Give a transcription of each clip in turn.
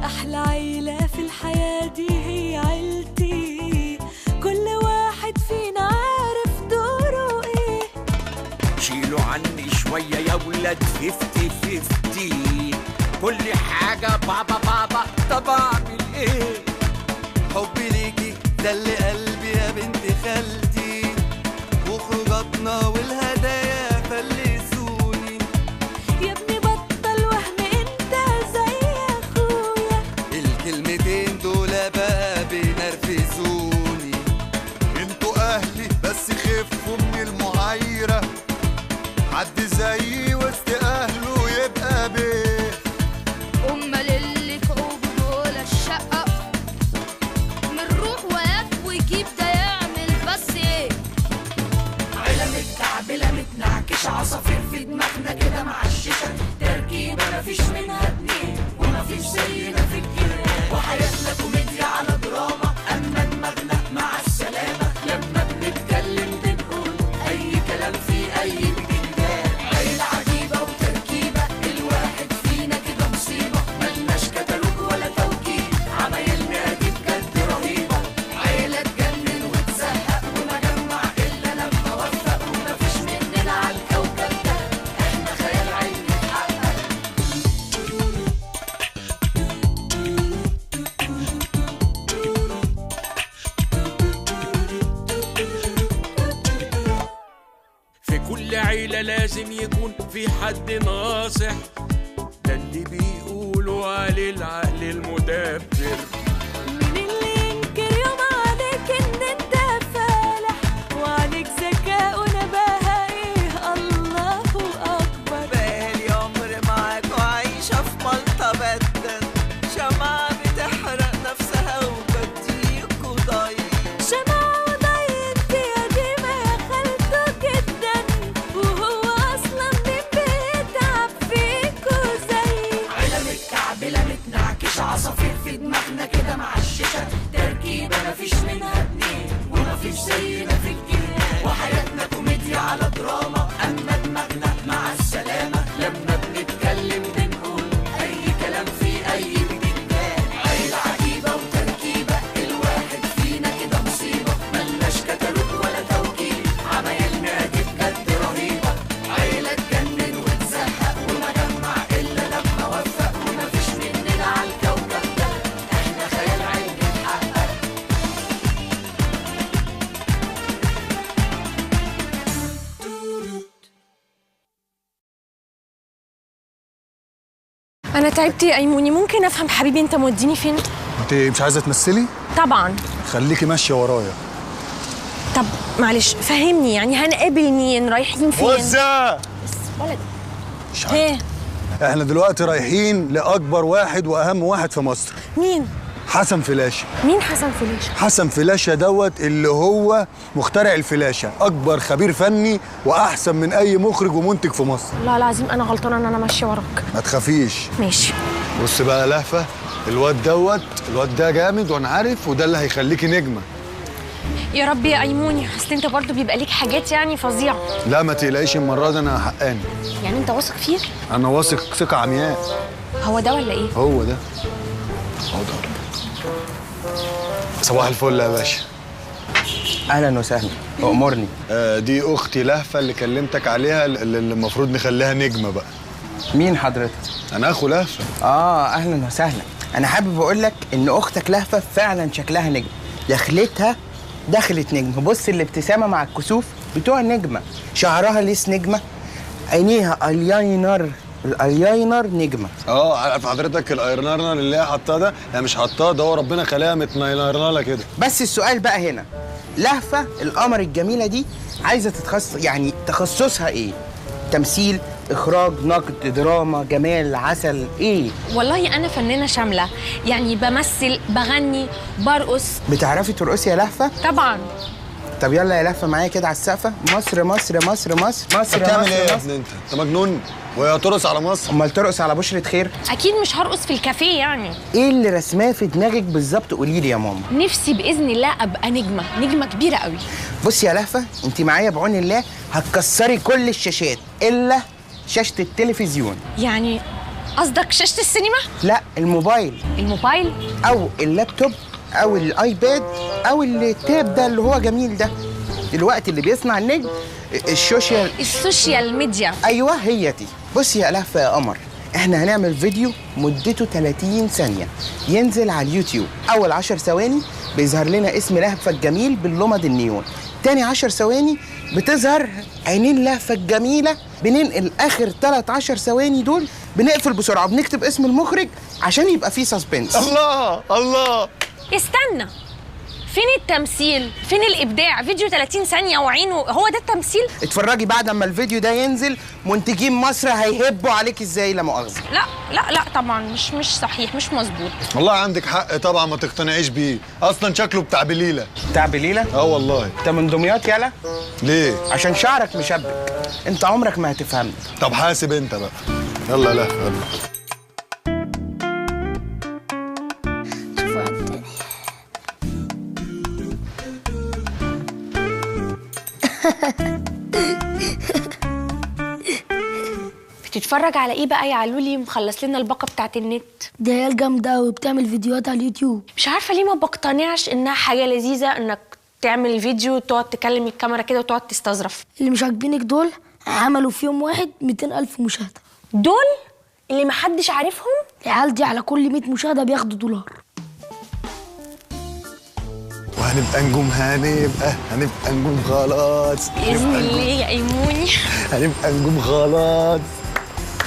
أحلى عيلة في الحياة دي هي عيلتي، كل واحد فينا عارف دوره إيه. شيلوا عني شوية يا ولاد 50-50، كل حاجة بابا بابا، طب أعمل إيه؟ حبي ليكي ده اللي قلبي يا بنت خالتي، وخروجاتنا والهدايا فلسوني. يا ابني بطل وهم، انت زي اخويا. الكلمتين دول بقى بينرفزوني. انتوا اهلي بس خفوا من المعايرة، حد زيي وسط اهله يبقى بيه. امال اللي في عوبه دول الشقة من روح وهات وجيب، ده يعمل بس ايه؟ عيلة متكعبلة متنعكشة، عصافير في دماغنا كده معششة، تركيبة مفيش منها اتنين ومفيش زينا في الجيران، وحياتنا كوميديا على دراما، أما دماغنا مع السلامة، لما بنتكلم بنقول أي كلام في أي بتنجان. عيلة عجيبة وتركيبة، الواحد فينا كده مصيبة، ملناش كتالوج ولا توكيل، عمايلنا دي بجد رهيبة. عيلة تجنن وتزهق، وما جمع إلا لما وفق، ومفيش مننا على الكوكب ده، إحنا خيال علمي اتحقق. في كل عيلة لازم يكون في حد ناصح، ده اللي بيقولوا عليه العقل المدبر. مين اللي ينكر يوم عليك ان انت فالح، وعليك ذكاء ونباهة، ايه الله اكبر. بقالي عمر معاك وعايشة في مالطا بدل، شمعة بتحرق نفسها وبديك وضيق. شمعة وضي، انت قديمة يا خالته جدا، وهو اصلا مين بيتعب فيكوا زي. عيلة متكعبلة متنعكشة، عصافير في دماغنا كده معششة، تركيبة مفيش منها اتنين ومفيش زينا في الجيران، وحياتنا كوميديا على دراما، أما دماغنا مع السلامة، لما بنتكلم بنقول أي كلام في أي بتنجان. عيلة عجيبة وتركيبة، الواحد فينا كده مصيبة، ملناش كتالوج ولا توكيل، عمايلنا دي بجد رهيبة. عيلة تجنن وتزهق، وما جمع إلا لما وفق، ومفيش مننا على الكوكب ده، إحنا خيال علمي اتحقق. انا تعبت يا ايموني، ممكن افهم حبيبي انت موديني فين؟ انت مش عايزه تمثلي؟ طبعا. خليكي ماشية ورايا. طب معلش فهمني، يعني هنقابل مين؟ رايحين فين؟ وزة بس ولد مش عارف. احنا دلوقتي رايحين لاكبر واحد واهم واحد في مصر. مين؟ حسن فلاشه. مين حسن فلاشه؟ حسن فلاشه دوت اللي هو مخترع الفلاشه، اكبر خبير فني واحسن من اي مخرج ومنتج في مصر. والله العظيم انا غلطانة ان انا ماشية وراك. ما تخافيش. ماشي. بص بقى لهفة، الواد دوت، الواد ده جامد وانا عارف، وده اللي هيخليكي نجمه. يا رب يا ايموني، اصل انت برضو بيبقى ليك حاجات يعني فظيعة. لا ما تقلقيش، المرة دي انا حقاني. يعني انت واثق فيه؟ انا واثق ثقة عمياء. هو ده ولا ايه؟ هو ده، هو ده. صباح الفل يا باشا. اهلا وسهلا، امرني. دي اختي لهفة اللي كلمتك عليها، اللي المفروض نخليها نجمه بقى. مين حضرتك؟ انا اخو لهفة. اهلا وسهلا. انا حابب اقول لك ان اختك لهفة فعلا شكلها نجم، دخلتها دخلت نجم. بص الابتسامة مع الكسوف بتوع نجمه، شعرها ليس نجمه، عينيها الايلاينر، الايلاينر نجمه. عارف حضرتك الايلاينر اللي هي حطاه ده؟ هي مش حطاه ده، هو ربنا خلاها متنايلرنا كده. بس السؤال بقى هنا، لهفة القمر الجميلة دي عايزه تتخصص، يعني تخصصها ايه؟ تمثيل اخراج، نقد، دراما، جمال، عسل، ايه؟ والله انا فنانة شاملة، يعني بمثل، بغني، برقص. بتعرفي ترقصي يا لهفة؟ طبعا. طب يلا يا لهفة معايا كده على السقفه. مصر مصر مصر مصر مصر. بتعمل ايه يا ابني انت؟ انت مجنون؟ وهي ترقص على مصر؟ امال ترقص على بشرة خير؟ اكيد مش هرقص في الكافيه يعني. ايه اللي رسماه في دماغك بالظبط؟ قولي لي يا ماما. نفسي باذن الله ابقى نجمه، نجمه كبيرة قوي. بصي يا لهفة، انت معايا بعون الله هتكسري كل الشاشات الا شاشة التلفزيون. يعني قصدك شاشة السينما؟ لا، الموبايل. الموبايل؟ او اللابتوب او ال iPad او ال tab ده اللي هو جميل ده دلوقتي اللي بيصنع النجم، ال social media. ايوه هي دي. بصي يا لهفة يا قمر، احنا هنعمل فيديو مدته 30 ثانية ينزل على اليوتيوب. اول 10 ثواني بيظهر لنا اسم لهفة الجميل باللمض النيون، تاني 10 ثواني بتظهر عينين لهفة الجميلة، بننقل اخر 13 ثواني دول بنقفل بسرعة، بنكتب اسم المخرج عشان يبقى فيه suspense. الله الله. استنى، فين التمثيل؟ فين الابداع؟ فيديو 30 ثانية وعينه، هو ده التمثيل؟ اتفرجي بعد ما الفيديو ده ينزل منتجين مصر هيهبوا عليك ازاي لا مؤاخذة. لا لا لا طبعا مش صحيح، مش مظبوط. والله عندك حق طبعا، ما تقتنعيش بيه، اصلا شكله بتاع بليلة. بتاع بليلة؟ اه والله. انت من دمياط يالا؟ ليه؟ عشان شعرك مشبك، انت عمرك ما هتفهمني. طب حاسب انت بقى. يلا لا يلا. بتتفرج على ايه بقى يا علولي؟ مخلص لنا الباقه بتاعت النت. دي عيال جامدة قوي بتعمل فيديوهات على اليوتيوب. مش عارفه ليه ما بقتنعش انها حاجة لذيذة انك تعمل فيديو وتقعد تكلم الكاميرا كده وتقعد تستظرف. اللي مش عاجبينك دول عملوا في يوم واحد 200,000 مشاهده. دول اللي محدش عارفهم؟ العيال دي على كل 100 مشاهده بياخدوا $. وهنبقى نجوم، هنبقى نجوم خلاص. بإذن الله يا ايموني هنبقى نجوم خلاص.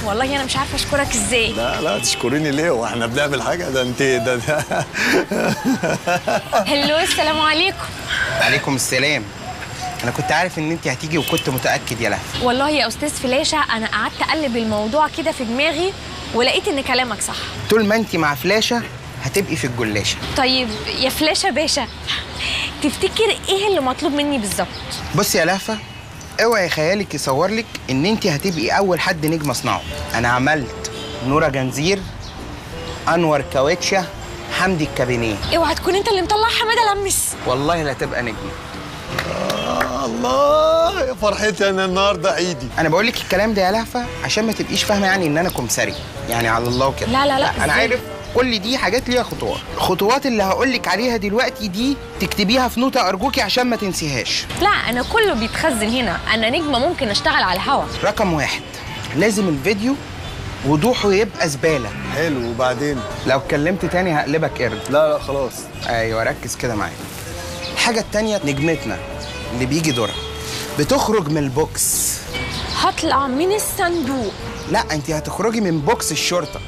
والله انا مش عارفه اشكرك ازاي. لا لا تشكريني ليه واحنا بنعمل حاجة؟ ده انت ده هلو، السلام عليكم. وعليكم السلام. انا كنت عارف ان انت هتيجي وكنت متاكد يا لهفة. والله يا استاذ فلاشه انا قعدت اقلب الموضوع كده في دماغي ولقيت ان كلامك صح. طول ما انت مع فلاشه هتبقي في الجلاشه. طيب يا فلاشه باشا، تفتكر ايه اللي مطلوب مني بالظبط؟ بصي يا لهفة، اوعي خيالك يصور لك ان انت هتبقي اول حد نجم اصنعه. انا عملت نورة جنزير، انور كاوتشه، حمدي الكابينيه. اوعى تكون انت اللي مطلع حمادة لمس. والله لا تبقى نجمه. الله يا فرحتي انا النهارده عيدي. انا بقول لك الكلام ده يا لهفة عشان ما تبقيش فاهمه يعني ان انا كمسري يعني على الله وكده. لا لا لا، انا عارف كل دي حاجات ليها خطوات. الخطوات اللي هقول لك عليها دلوقتي دي تكتبيها في نوتة ارجوكي عشان ما تنسيهاش. لا انا كله بيتخزن هنا، انا نجمه ممكن اشتغل على الهوا. رقم 1، لازم الفيديو وضوحه يبقى زبالة. حلو، وبعدين؟ لو اتكلمت تاني هقلبك قرد. لا لا خلاص. ايوه ركز كده معايا. الحاجة التانية، نجمتنا اللي بيجي دورها بتخرج من ال box. هطلع من الصندوق؟ لا انت هتخرجي من box الشرطة.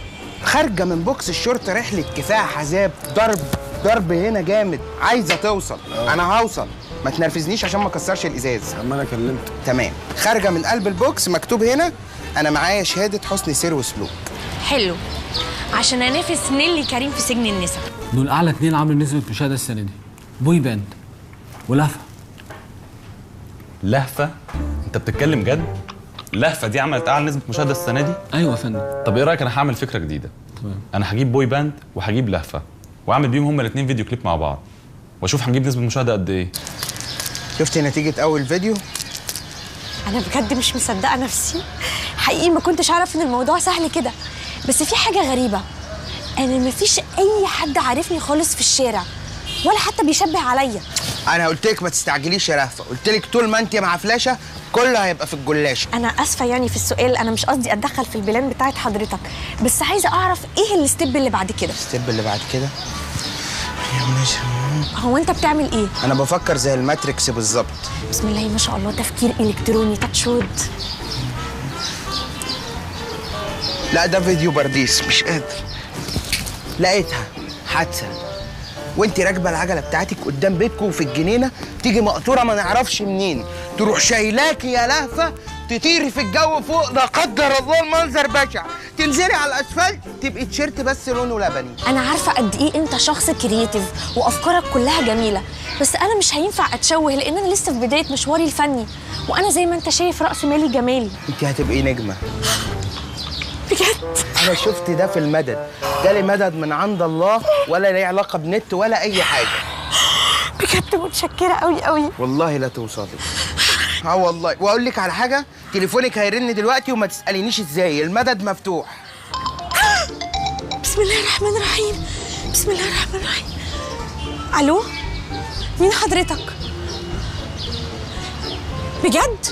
خارجه من box الشرطة رحله كفاح، عذاب، ضرب ضرب هنا جامد، عايزه توصل. انا هوصل، ما تنرفزنيش عشان ما اكسرش الازاز. اما انا كلمتك. تمام. خارجه من قلب ال box مكتوب هنا انا معايا شهادة حسن سير وسلوك. حلو، عشان انافس نيلي كريم في سجن النساء. دول اعلى 2 عملوا نسبه مشاهده السنة دي، بوي باند ولهفه. لهفة؟ انت بتتكلم جد؟ لهفة دي عملت اعلى نسبه مشاهده السنة دي؟ ايوه يا فندم. طب ايه رايك انا هعمل فكرة جديدة؟ تمام. انا هجيب بوي باند وهجيب لهفة واعمل بيهم هما الاثنين فيديو كليب مع بعض واشوف هنجيب نسبه مشاهده قد ايه. شفتي نتيجة اول فيديو؟ انا بجد مش مصدقه نفسي، حقيقي ما كنتش اعرف ان الموضوع سهل كده. بس في حاجة غريبة، انا مفيش اي حد عارفني خالص في الشارع ولا حتى بيشبه عليا. انا قلت لك ما تستعجليش يا لهفة، قلت لك طول ما انت مع فلاشه كله هيبقى في الجلاشه. انا اسفه يعني في السؤال، انا مش قصدي اتدخل في ال plan بتاعت حضرتك، بس عايزه اعرف ايه ال step اللي بعد كده. ال step اللي بعد كده هو انت بتعمل ايه؟ انا بفكر زي ال Matrix بالظبط. بسم الله ما شاء الله، تفكير الكتروني تاتشود. لا ده فيديو برديس مش قادر. لقيتها حادثه وانت راكبه العجلة بتاعتك قدام بيتكم وفي الجنينة، تيجي مقطوره ما نعرفش منين تروح شايلاكي يا لهفة تطيري في الجو فوق، لا قدر الله المنظر بشع، تنزلي على الاسفلت تبقي تيشيرت بس لونه لبني. انا عارفه قد ايه انت شخص creative وافكارك كلها جميلة، بس انا مش هينفع اتشوه لان انا لسه في بداية مشواري الفني، وانا زي ما انت شايف راس مالي جمالي. انت هتبقي نجمه بجد. انا شفت ده في المدد، ده لمدد من عند الله، ولا ليه علاقة بنت ولا اي حاجة. بجد متشكره قوي قوي والله. لا توصلي. اه والله. واقول لك على حاجة، تليفونك هيرن دلوقتي وما تسالينيش ازاي، المدد مفتوح. بسم الله الرحمن الرحيم، بسم الله الرحمن الرحيم. الو، مين حضرتك؟ بجد؟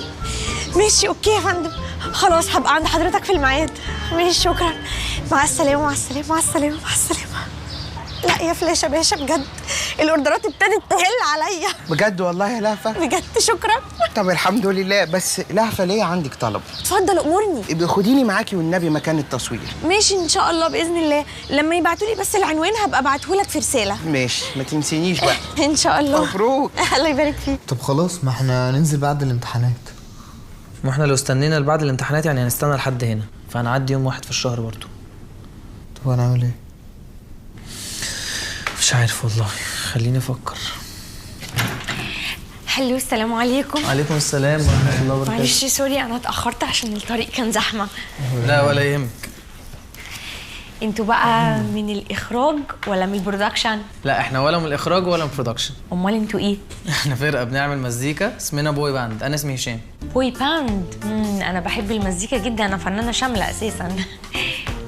ماشي okay يا فندم، خلاص هبقى عند حضرتك في الميعاد. ماشي شكرا، مع السلامة مع السلامة مع السلامة مع السلامة. لا يا فلاشه باشا بجد الاوردرات ابتدت تهل عليا بجد والله يا لهفة. بجد شكرا. طب الحمد لله. بس لهفة ليه عندك طلب؟ اتفضل امورني. ابقي خديني معاكي والنبي مكان التصوير. ماشي ان شاء الله باذن الله، لما يبعتوا لي بس العنوان هبقى ابعته لك في رسالة. ماشي ما تنسينيش بقى. ان شاء الله. مبروك. الله يبارك فيك. طب خلاص، ما احنا ننزل بعد الامتحانات. ما احنا لو استنينا لبعد الامتحانات يعني هنستنى لحد هنا، فهنعدي يوم واحد في الشهر برضه. طب هنعمل ايه؟ مش عارف والله، خليني افكر. hello، السلام عليكم. وعليكم السلام ورحمة الله وبركاته. معلش sorry انا اتاخرت عشان الطريق كان زحمة. لا ولا يهمك. انتوا بقى من الاخراج ولا من ال production؟ لا احنا ولا من الاخراج ولا من ال production. امال انتوا ايه؟ احنا فرقه بنعمل مزيكا اسمنا boy band. انا اسمي هشام. boy band؟ انا بحب المزيكا جدا، انا فنانة شاملة اساسا.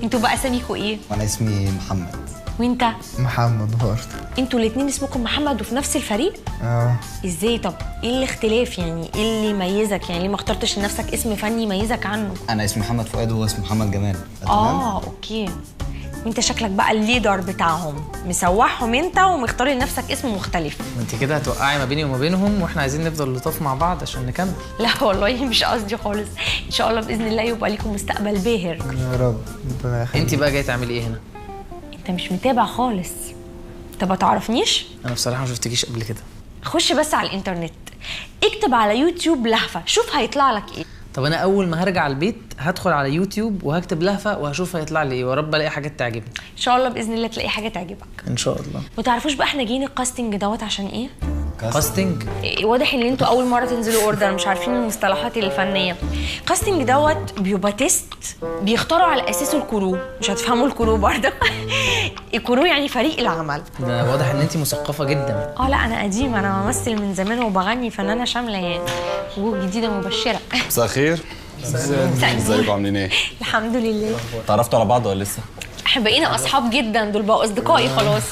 انتوا بقى اساميكوا ايه؟ وانا اسمي محمد. وانت؟ محمد برضه. انتوا الاثنين اسمكم محمد وفي نفس الفريق؟ اه. ازاي؟ طب ايه الاختلاف يعني؟ ايه اللي يميزك؟ يعني ليه ما اخترتش لنفسك اسم فني يميزك عنه؟ انا اسمي محمد فؤاد وهو اسمه محمد جمال. اه okay. وانت شكلك بقى ال leader بتاعهم، مسوحهم انت ومختار لنفسك اسم مختلف. انت كده هتوقعي ما بيني وما بينهم، واحنا عايزين نفضل لطاف مع بعض عشان نكمل. لا والله مش قصدي خالص، ان شاء الله باذن الله يبقى ليكم مستقبل باهر. يا رب ربنا يخليك. انت بقى جاية تعملي ايه هنا؟ انت مش متابع خالص. انت ما تعرفنيش؟ انا بصراحة ما شفتكيش قبل كده. خش بس على الانترنت، اكتب على يوتيوب لهفة، شوف هيطلع لك ايه. طب انا اول ما هرجع البيت هدخل على يوتيوب وهكتب لهفة وهشوف هيطلع لي ايه، ويا رب الاقي حاجات تعجبني. ان شاء الله باذن الله تلاقي حاجة تعجبك. ان شاء الله. ما تعرفوش بقى احنا جايين ال casting دوت عشان ايه؟ casting؟ إيه، واضح ان انتوا اول مرة تنزلوا order مش عارفين المصطلحات الفنية. casting دوت بيبقى test بيختاروا على اساسه ال crew، مش هتفهموا ال crew برضه. ال crew يعني فريق العمل. ده واضح ان انت مثقفة جدا. اه لا انا قديمة، انا بمثل من زمان وبغني، فنانة شاملة يعني، وجوه جديدة مبشرة. مساء الخير. ازيكم عاملين ايه؟ الحمد لله. تعرفتوا على بعض ولا لسه؟ احنا بقينا اصحاب جدا، دول بقوا اصدقائي خلاص.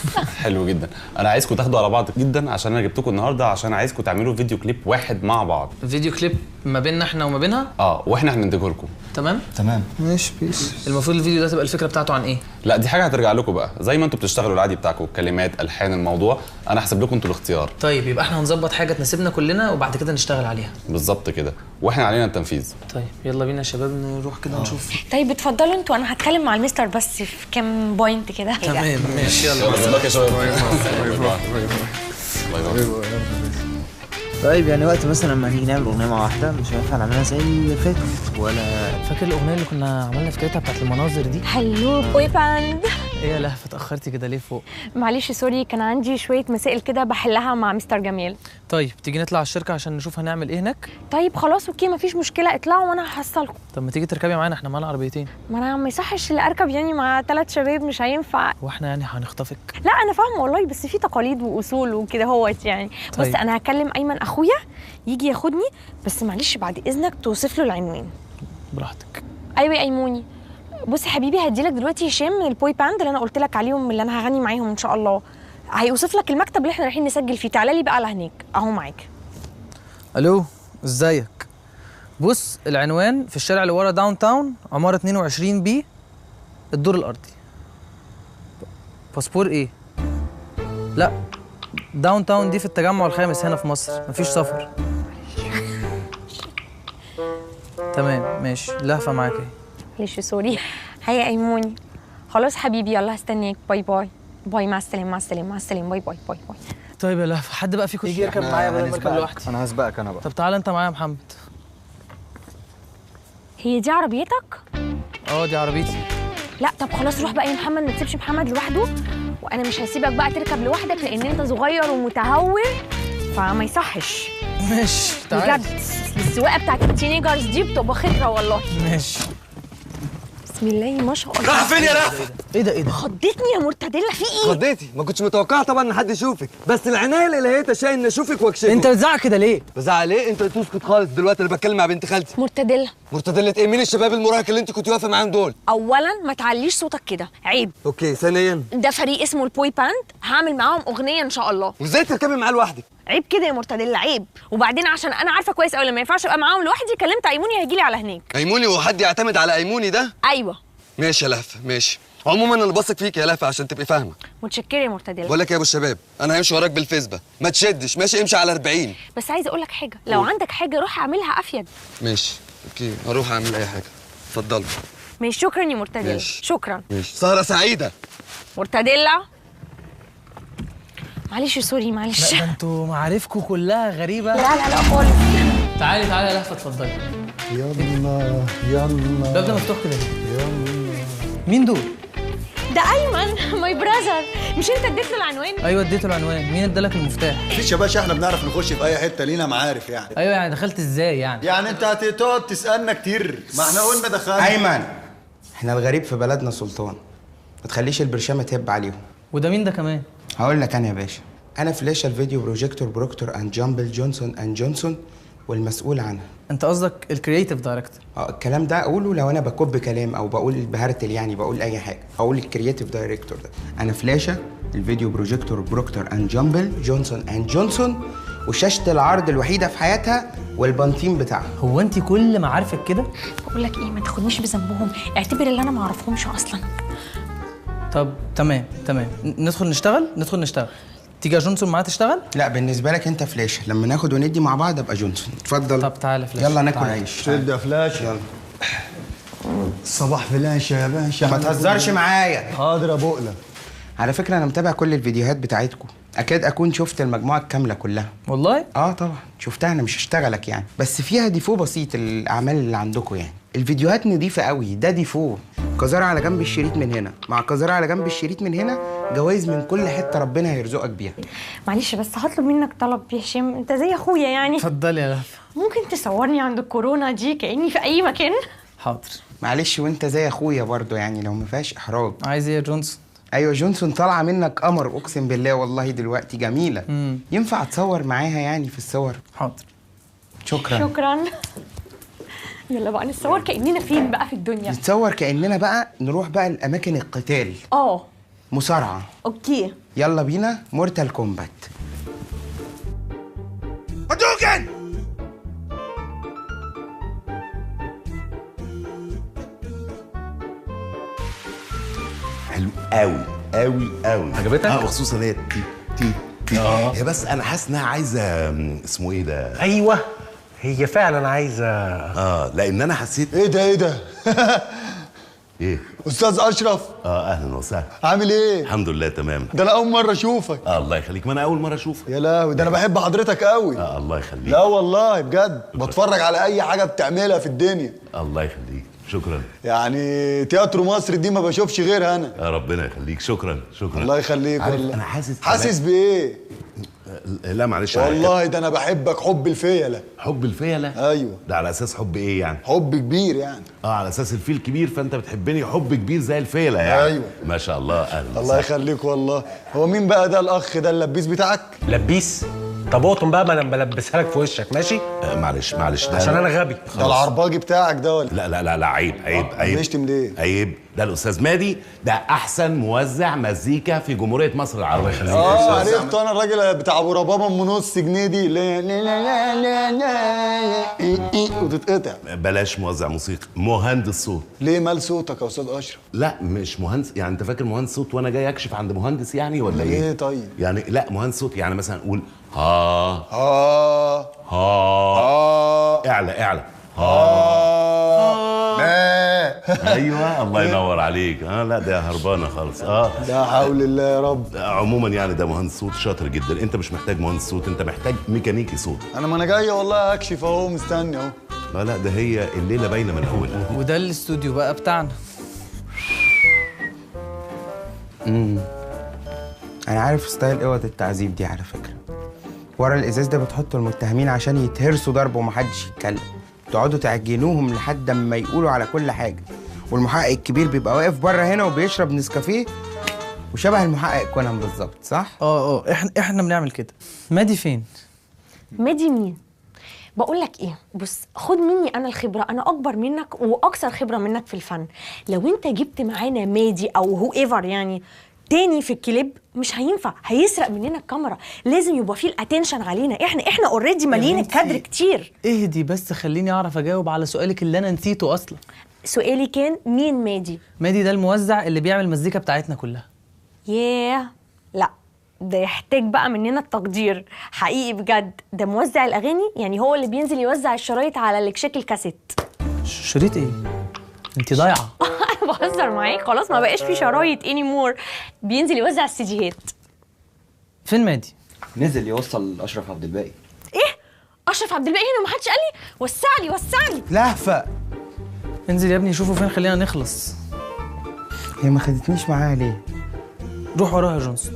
حلو جدا. انا عايزكم تاخدوا على بعض جدا عشان انا جبتكم النهارده عشان عايزكم تعملوا فيديو كليب واحد مع بعض. فيديو كليب ما بيننا احنا وما بينها؟ اه، واحنا هننتجه لكم. تمام؟ تمام ماشي peace. المفروض الفيديو ده تبقى الفكرة بتاعته عن ايه؟ لا دي حاجة هترجع لكم بقى، زي ما انتوا بتشتغلوا العادي بتاعكم، كلمات، الحان، الموضوع، انا هسيب لكم انتوا الاختيار. طيب يبقى احنا هنظبط حاجة تناسبنا كلنا وبعد كده نشتغل عليها. بالظبط كده، واحنا علينا التنفيذ. طيب يلا بينا يا شباب نروح كده نشوف. طيب اتفضلوا انتوا، انا هتكلم مع المستر بس في كام point كده. تمام ماشي يلا. يلا يا شباب. bye bye. طيب يعني وقت مثلا لما نيجي نعمل اغنية مع واحدة مش هينفع نعملها زي اللي فاتت ولا؟ فاكر الاغنية اللي كنا عملنا فكرتها بتاعت المناظر دي؟ hello boy band. ايه يا لهفة اتاخرتي كده ليه فوق؟ معلش sorry، كان عندي شوية مسائل كده بحلها مع مستر جمال. طيب تيجي نطلع على الشركة عشان نشوف هنعمل ايه هناك؟ طيب خلاص okay مفيش مشكلة، اطلعوا وانا هحصلكم. طب ما تيجي تركبي معانا، احنا معانا عربيتين. ما انا ما يصحش اللي اركب يعني مع 3 شباب، مش هينفع. واحنا يعني هنخطفك؟ لا انا فاهمه والله، بس في تقاليد واصول وكده هوت يعني. طيب. بس انا هكلم ايمن اخويا يجي ياخدني، بس معلش بعد اذنك توصف له العنوان. براحتك. ايوه يا ايموني. بصي حبيبي هديلك دلوقتي هشام من ال boy band اللي انا قلت لك عليهم، اللي انا هغني معاهم ان شاء الله. هيوصف لك المكتب اللي احنا رايحين نسجل فيه، تعالى لي بقى على هناك اهو معاك. الو ازيك؟ بص العنوان في الشارع اللي ورا downtown، عمارة 22 B، الدور الارضي. باسبور ايه؟ لا downtown دي في التجمع الخامس هنا في مصر، مفيش سفر. تمام ماشي، لهفة معاك اهي. معلش sorry. hi ايموني. خلاص حبيبي يلا هستناك، bye bye bye، مع السلامة مع السلامة مع السلامة، bye bye bye bye. طيب يا لهفة، حد بقى فيكم يجي يركب معايا بدل ما اركب لوحدي؟ انا هسبقك انا بقى. طب تعالى انت معايا يا محمد. هي دي عربيتك؟ اه دي عربيتي. لا طب خلاص روح بقى يا محمد، ما تسيبش محمد لوحده، وانا مش هسيبك بقى تركب لوحدك لان انت صغير ومتهور فما يصحش. ماشي تعالى. بجد السواقة بتاعت ال teenagers دي بتبقى خطره والله. ماشي. بسم الله ما شاء الله. راح فين يا لهفة؟ ايه ده ايه ده؟ خضتني يا مرتديلا، في ايه؟ خضيتي؟ ما كنتش متوقعه طبعا ان حد يشوفك، بس العناية الالهية تشاء ان اشوفك واكشفك. انت بتزعق كده ليه؟ بزعق ليه؟ انت تسكت خالص دلوقتي، انا بتكلم مع بنت خالتي. مرتديلا. مرتديلا ايه؟ مين الشباب المراهق اللي انت كنت واقفة معاهم دول؟ اولا ما تعليش صوتك كده، عيب. okay، ثانيا ده فريق اسمه ال boy band، هعمل معاهم اغنية ان شاء الله. وازاي تركبي معاه لوحدك؟ عيب كده يا مرتديلا، عيب. وبعدين عشان انا عارفه كويس قوي ما ينفعش ابقى معاهم لوحدي، كلمت ايموني هيجي لي على هناك. ايموني؟ وحد يعتمد على ايموني ده؟ ايوه. ماشي يا لهفة ماشي. عموما انا بثق فيك يا لهفة عشان تبقي فاهمه. متشكره يا مرتديلا. بقول لك يا ابو الشباب، انا همشي وراك بالفيسبا، ما تشدش، ماشي؟ امشي على 40. بس عايزه اقول لك حاجة، لو عندك حاجة روح اعملها افيد. ماشي okay، هروح اعمل اي حاجة. اتفضلي. ماشي شكرا يا مرتديلا. شكرا. ماشي، سهره سعيدة. مرتديلا معلش sorry معلش. لا ده انتوا معارفكم كلها غريبة. لا لا لا خالص. تعالي تعالي يا لهفة اتفضلي. يلا يلا. الباب ده مفتوح كده ليه؟ يلا. مين دول؟ ده ايمن my brother. مش انت اديت له العنوان؟ ايوه اديته العنوان. مين ادالك المفتاح؟ مفيش يا باشا، احنا بنعرف نخش في اي حتة، لينا معارف يعني. ايوه يعني دخلت ازاي يعني؟ يعني انت هتقعد تسالنا كتير، ما احنا قلنا دخلنا. ايمن احنا الغريب في بلدنا سلطان، ما تخليش البرشامه تهب عليهم. وده مين ده كمان؟ هقول لك انا يا باشا، انا فلاشة ال video projector proctor and جامبل جونسون and جونسون والمسؤول عنها. انت قصدك ال creative director؟ اه الكلام ده اقوله لو انا بكب كلام او بقول بهرتل، يعني بقول اي حاجة، اقول ال creative director ده. انا فلاشة ال video projector proctor and جامبل جونسون and جونسون، وشاشه العرض الوحيدة في حياتها والبنطين بتاعها. هو انت كل معارفك كده؟ بقول لك ايه، ما تاخدنيش بذنبهم، اعتبر اللي انا ما اعرفهمش اصلا. طب تمام تمام، ندخل نشتغل؟ ندخل نشتغل. تيجي يا جونسون معايا تشتغل؟ لا بالنسبة لك انت فلاشه، لما ناخد وندي مع بعض ابقى جونسون. اتفضل. طب تعالى فلاشه، يلا ناكل عيش. شد يا فلاشه. يلا. صباح فلاشه يا باشا. ما تهزرش معايا. حاضر يا بقلة. على فكرة انا متابع كل الفيديوهات بتاعتكم، اكاد اكون شفت المجموعة الكاملة كلها. والله؟ اه طبعا شفتها، انا مش هشتغلك يعني، بس فيها défaut بسيط الاعمال اللي عندكم يعني. الفيديوهات نظيفة قوي، ده défaut. قذاره على جنب الشريط من هنا مع قذاره على جنب الشريط من هنا، جوايز من كل حتة ربنا هيرزقك بيها. معلش بس هطلب منك طلب يا هشام، انت زي اخويا يعني. اتفضلي يا لهفة. ممكن تصورني عند الكورونا دي كاني في اي مكان؟ حاضر. معلش وانت زي اخويا برضو يعني، لو ما فيهاش احراج. عايز ايه يا جونسون؟ ايوه جونسون طالعه منك قمر اقسم بالله، والله دلوقتي جميلة. ينفع اتصور معاها يعني في الصور؟ حاضر. شكرا. شكرا. يلا بقى نتصور كأننا فين بقى في الدنيا؟ نتصور كأننا بقى نروح بقى لأماكن القتال. اه مصارعة. okay يلا بينا Mortal Kombat. هدوكن. حلو قوي قوي قوي. عجبتك؟ اه وخصوصا هي تي تي تي. هي بس انا حاسس انها عايزه اسمه ايه ده؟ ايوه هي فعلا عايزه. لان انا حسيت. ايه ده ايه ده؟ ايه؟ استاذ اشرف. اهلا وسهلا. عامل ايه؟ الحمد لله تمام. ده انا اول مرة اشوفك. الله يخليك، ما انا اول مرة اشوفك. يا لهوي ده انا بحب حضرتك قوي. الله يخليك. لا والله بجد بتفرج على اي حاجة بتعملها في الدنيا. الله يخليك شكرا. يعني تياترو مصر دي ما بشوفش غيرها انا. ربنا يخليك شكرا شكرا. الله يخليك. والله انا حاسس بايه؟ لا معلش والله ده انا بحبك حب الفيلة. حب الفيلة؟ ايوه. ده على اساس حب ايه يعني؟ حب كبير يعني. على اساس الفيل كبير فانت بتحبني حب كبير زي الفيلة يعني. ايوه ما شاء الله. اهلا. الله يخليك والله. هو مين بقى ده الاخ ده اللبيس بتاعك؟ لبيس؟ طب اقطم بقى، ما انا بلبسها لك في وشك. ماشي؟ معلش معلش ده عشان انا غبي. ده العرباجي بتاعك ده ولا؟ لا لا لا لا عيب عيب عيب. بيشتم ليه؟ عيب. ده الاستاذ مادي، ده احسن موزع مزيكا في جمهورية مصر العربية. الله يخليك. عرفته انا الراجل بتاع ابو ربابه ام نص جنيه دي. لا لا لا لا لا وتتقطع. بلاش موزع موسيقى، مهندس صوت. ليه مال صوتك يا استاذ اشرف؟ لا مش مهندس، يعني انت فاكر مهندس صوت وانا جاي اكشف عند مهندس يعني ولا ايه؟ ايه طيب؟ يعني لا مهندس صوت يعني مثلا قول ها ها ها اعلى اعلى ها. ايوه الله ينور عليك. لا ده هربانه خالص. لا حول الله يا رب. عموما يعني ده مهندس صوت شاطر جدا. انت مش محتاج مهندس صوت، انت محتاج ميكانيكي صوت. انا ما انا جاي والله اكشف اهو، مستني اهو. لا لا، ده هي الليلة باينة من اولها. وده الاستوديو بقى بتاعنا. انا عارف style اوض التعذيب دي على فكرة. ورا الازاز ده بتحطوا المتهمين عشان يتهرسوا ضرب ومحدش يتكلم، تقعدوا تعجنوهم لحد ما يقولوا على كل حاجة، والمحقق الكبير بيبقى واقف بره هنا وبيشرب نسكافيه وشبه المحقق كونان بالظبط، صح؟ اه احنا بنعمل كده. مادي فين؟ مادي مين؟ بقول لك ايه، بص خد مني انا الخبرة، انا اكبر منك واكثر خبره منك في الفن. لو انت جبت معانا مادي او whoever يعني تاني في الكليب مش هينفع، هيسرق مننا الكاميرا. لازم يبقى فيه ال attention علينا احنا already مالين الكادر كتير. اهدي بس، خليني اعرف اجاوب على سؤالك اللي انا نسيته اصلا. سؤالي كان مين مادي؟ مادي ده الموزع اللي بيعمل المزيكا بتاعتنا كلها. ياه، لا ده يحتاج بقى مننا التقدير حقيقي بجد. ده موزع الاغاني، يعني هو اللي بينزل يوزع الشرايط على الكشاك الكاسيت. شريط ايه؟ انت ضايعة. انا بهزر معاك، خلاص ما بقاش في شرايط anymore. بينزل يوزع السيديهات. فين مادي؟ نزل يوصل اشرف عبد الباقي. ايه؟ اشرف عبد الباقي هنا ومحدش قال لي؟ وسع لي وسع لي. لهفة، انزل يا ابني شوفوا فين، خلينا نخلص. هي ما خدتنيش معاها ليه؟ روح وراها يا جونسون.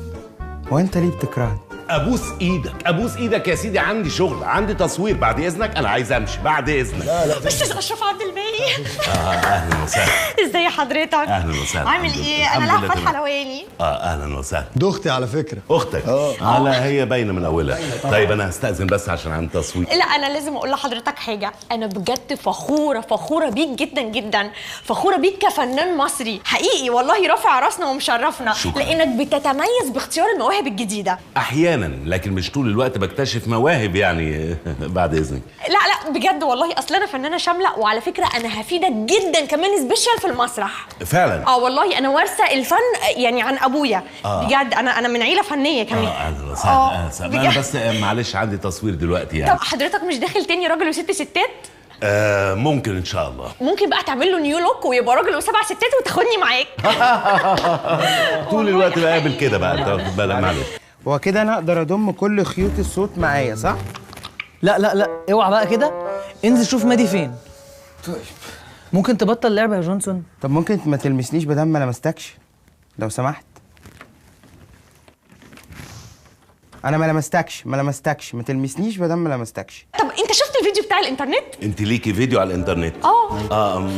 هو انت ليه بتكرهني؟ ابوس ايدك، ابوس ايدك يا سيدي، عندي شغل، عندي تصوير، بعد اذنك انا عايز امشي، بعد اذنك. لا لا، استاذ اشرف عبد الباقي. اهلا وسهلا. ازي حضرتك؟ اهلا وسهلا. عامل ايه؟ انا لهفة الحلواني. اهلا وسهلا. دي اختي على فكرة. اختك؟ لا هي باينة من اولها. طيب انا هستأذن بس عشان عندي تصوير. لا انا لازم اقول لحضرتك حاجة، انا بجد فخورة فخورة بيك جدا جدا، فخورة بيك كفنان مصري حقيقي والله، رافع راسنا ومشرفنا. شكرا. لانك بتتميز باختيار المواهب الجديدة احيانا، لكن مش طول الوقت بكتشف مواهب يعني. بعد اذنك. لا لا بجد والله، اصل انا فنانة شاملة، وعلى فكرة انا هفيدك جدا كمان special في المسرح. فعلا؟ والله انا وارثه الفن يعني عن ابويا. بجد انا من عيله فنية كمان. اهلا وسهلا. انا بس معلش عندي تصوير دلوقتي يعني. طب حضرتك مش داخل تاني راجل وست ستات؟ ممكن ان شاء الله. ممكن بقى تعمل له new look ويبقى راجل وسبع ستات وتاخدني معاك. طول الوقت بقابل كده بقى، انت واخد بالك؟ معلش. هو كده انا اقدر اضم كل خيوط الصوت معايا، صح؟ لا لا لا، اوعى بقى كده، انزل شوف مادي فين. طيب ممكن تبطل لعبه يا جونسون؟ طب ممكن ما تلمسنيش بدل ما لمستكش لو سمحت؟ انا ما لمستكش، ما لمستكش، ما تلمسنيش بدل ما لمستكش. طب انت شفت الفيديو بتاع الانترنت؟ انت ليكي فيديو على الانترنت؟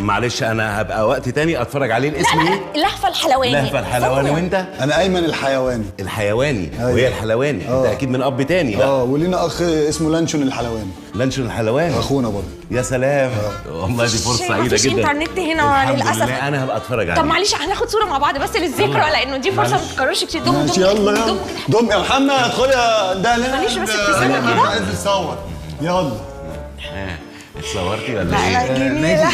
معلش انا هبقى وقت تاني اتفرج عليه. الاسم ايه؟ لهفة الحلواني. لهفة الحلواني. وانت؟ انا ايمن الحيواني. الحيواني. أيوة. وهي الحلواني. انت اكيد من اب تاني بقى. ولينا اخ اسمه لانشون الحلواني. لانشون الحلواني اخونا برضه. يا سلام، والله دي فرصة سعيدة جدا. مفيش انترنت هنا للاسف. انا هبقى اتفرج عليه. طب معلش هناخد صوره مع بعض بس للذكرى، لانه دي فرصة ما تتكررش كتير. ضم ضم يلا ضم ضم يا محمد، ادخل يا ده. معلش بس ابتسامة كده. عايز اتصور. يلا. اتصورتي ولا ايه؟ جميلة.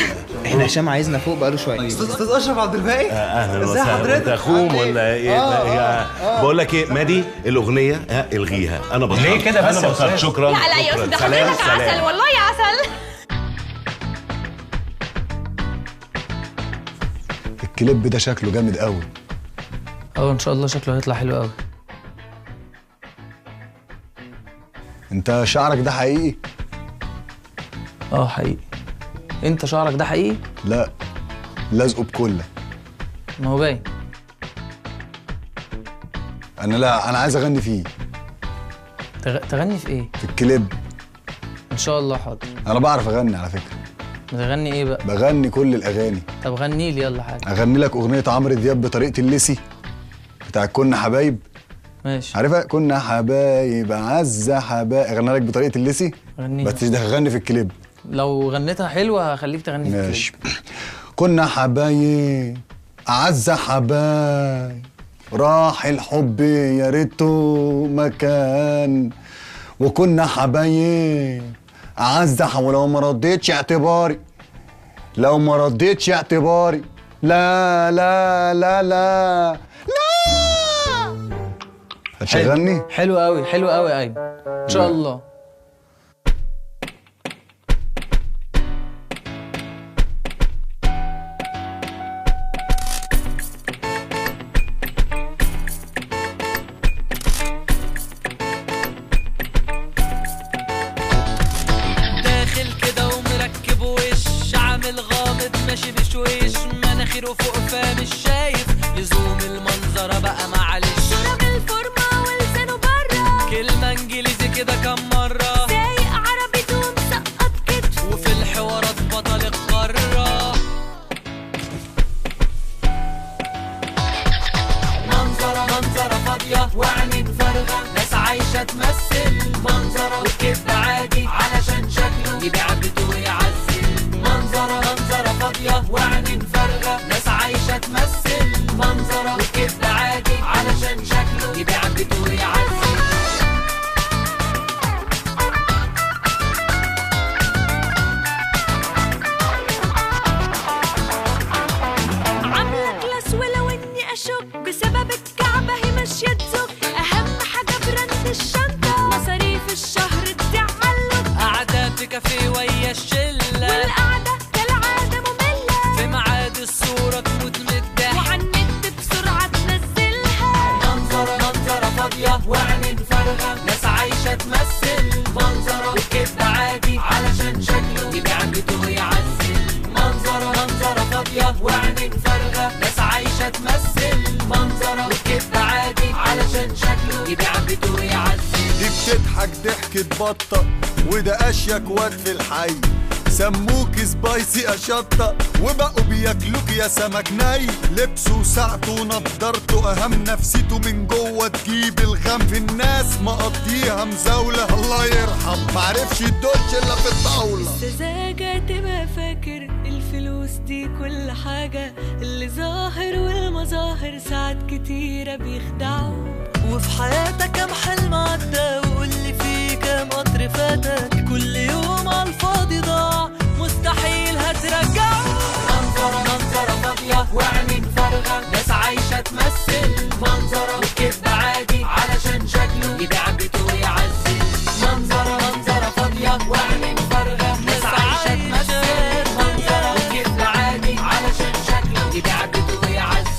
احنا هشام عايزنا فوق بقاله شوية. استاذ اشرف عبد الباقي. اهلا وسهلا. انت اخوهم ولا ايه؟ بقول لك ايه مادي، الاغنية الغيها، انا بطلت. ليه كده بس؟ انا بطلت. شكرا. لا لا يا استاذ، حضرتك عسل والله يا عسل. الكليب ده شكله جامد قوي. ان شاء الله شكله هيطلع حلو قوي. انت شعرك ده حقيقي؟ حقيقي. انت شعرك ده حقيقي؟ لا، لازقه بكله. ما هو باين. انا لا، انا عايز اغني فيه. تغني في ايه؟ في الكليب. ان شاء الله حاضر. انا بعرف اغني على فكرة. بتغني ايه بقى؟ بغني كل الاغاني. طب غني لي يلا حاجة. اغني لك اغنية عمرو دياب بطريقة الليسي بتاع كنا حبايب. ماشي. عارفها؟ كنا حبايب عز حبايب. اغني لك بطريقة الليسي؟ غنيها. بس ده هغني في الكليب. لو غنيتها حلوة هخليك تغني في الكليب. ماشي. كنا حبايب اعز حبايب، راح الحب يا ريته مكان، وكنا حبايب اعز ولو ما رديتش اعتباري، لو ما رديتش اعتباري، لا لا لا لا لا. هتشغلني؟ حلو قوي، حلو قوي يا ايمن. ان شاء الله. داخل كده ومركب تمثل منظرة والكذب عادي علشان شكله يبيع بيته ويعزل. منظرة منظرة فاضية وعينين فارغة، ناس عايشة تمثل منظرة والكذب عادي علشان شكله يبيع بيته ويعزل. عاملة class ولو اني اشك بسبب الكعبة هي ماشية تزق، اهم حاجة brand الشنطة، مصاريف الشهر تعلق، قاعدة في كافيه ويا الشلة والقعدة كالعادة مملة، في ميعاد الصورة تموت من الضحك وعلى النت بسرعة تنزلها. منظرة منظرة فاضية وعينين فارغة، ناس عايشة تمثل منظرة والكذب عادي علشان شكله يبيع بيته ويعزل. منظرة منظرة فاضية وعينين فارغة، ناس عايشة تمثل منظرة والكذب عادي علشان شكله يبيع بيته ويعزل. دي بتضحك ضحكة بطة وده أشيك واد في الحي، سموك سبايسي أشطة وبقوا بياكلوك يا سمك ني. لبسه وساعته ونضارته أهم نفسيته من جوه تجيب الغم، في الناس مقضيها مزاولة الله يرحم معرفش يدوش إلا في الطاولة. السذاجة تبقى فاكر الفلوس دي كل حاجة، اللي ظاهر والمظاهر ساعات كتيرة بيخدعوا. وفي حياتك كام حلم عدى وقولي فيه كام قطر فاتك، كل يوم عالفاضي ضاع مستحيل هترجعه. منظرة منظرة فاضية وعينين فارغة، ناس عايشة تمثل منظرة والكذب عادي علشان شكله يبيع بيته ويعزل. منظرة منظرة فاضية وعينين فارغة، ناس عايشة تمثل منظرة والكذب عادي علشان شكله يبيع بيته ويعزل.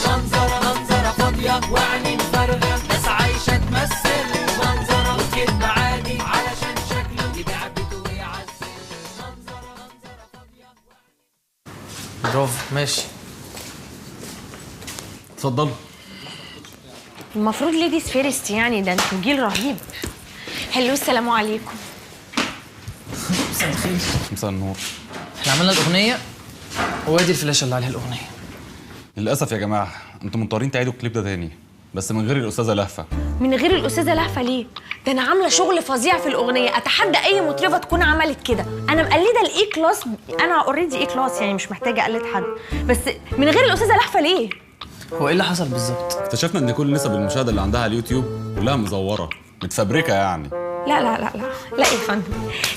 منظرة منظرة فاضية وعينين فارغة، ناس عايشة تمثل منظرة والكذب عادي علشان شكله يبيع بيته ويعزل. منظرة منظرة فاضية. برافو، ماشي، اتفضلوا. المفروض ladies first يعني، ده انتوا جيل رهيب. hello، السلام عليكم. مساء الخير. مساء النور. احنا عملنا الاغنية وادي الفلاشه اللي عليها الاغنية. للاسف يا جماعة انتوا مضطرين تعيدوا الكليب ده تاني، بس من غير الاستاذة لهفة. من غير الاستاذة لهفة ليه؟ ده انا عامله شغل فظيع في الاغنية، اتحدى اي مطربه تكون عملت كده. انا مقلده ال A class، انا already A class يعني مش محتاجه اقلد حد، بس من غير الاستاذة لهفة ليه؟ هو ايه اللي حصل بالظبط؟ اكتشفنا ان كل نسب المشاهدة اللي عندها على اليوتيوب كلها مزوره، متفبركه يعني. لا لا لا لا لا يا فندم،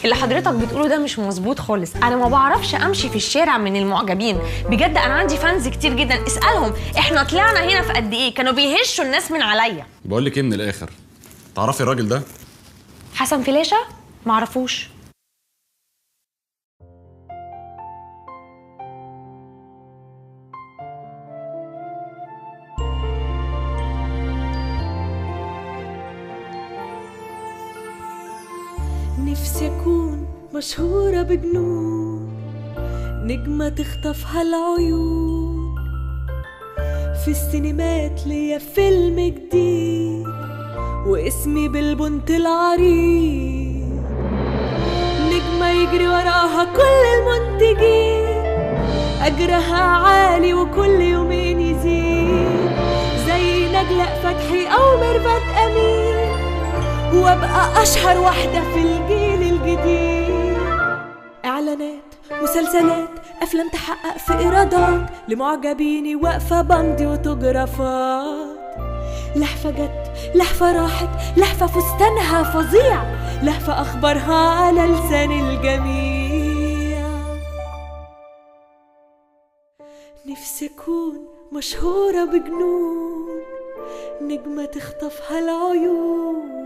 اللي حضرتك بتقوله ده مش مظبوط خالص. انا ما بعرفش امشي في الشارع من المعجبين، بجد انا عندي fans كتير جدا، اسالهم احنا طلعنا هنا في قد ايه، كانوا بيهشوا الناس من عليا. بقول لك ايه من الاخر، تعرفي الراجل ده؟ حسن فلاشه؟ معرفوش. نفسي أكون مشهورة بجنون، نجمة تخطفها العيون، في السينمات ليا فيلم جديد واسمي بالبنت العريض، نجمة يجري وراها كل المنتجين، أجرها عالي وكل يومين يزيد، زي نجلاء فتحي أو ميرفت أمين، وابقى اشهر واحدة في الجيل الجديد. اعلانات، مسلسلات، افلام تحقق في ايرادات، لمعجبيني واقفة بمضي اوتوجرافات. لهفة جت، لهفة راحت، لهفة فستانها فظيع، لهفة اخبارها على لسان الجميع. نفسي اكون مشهورة بجنون، نجمة تخطفها العيون.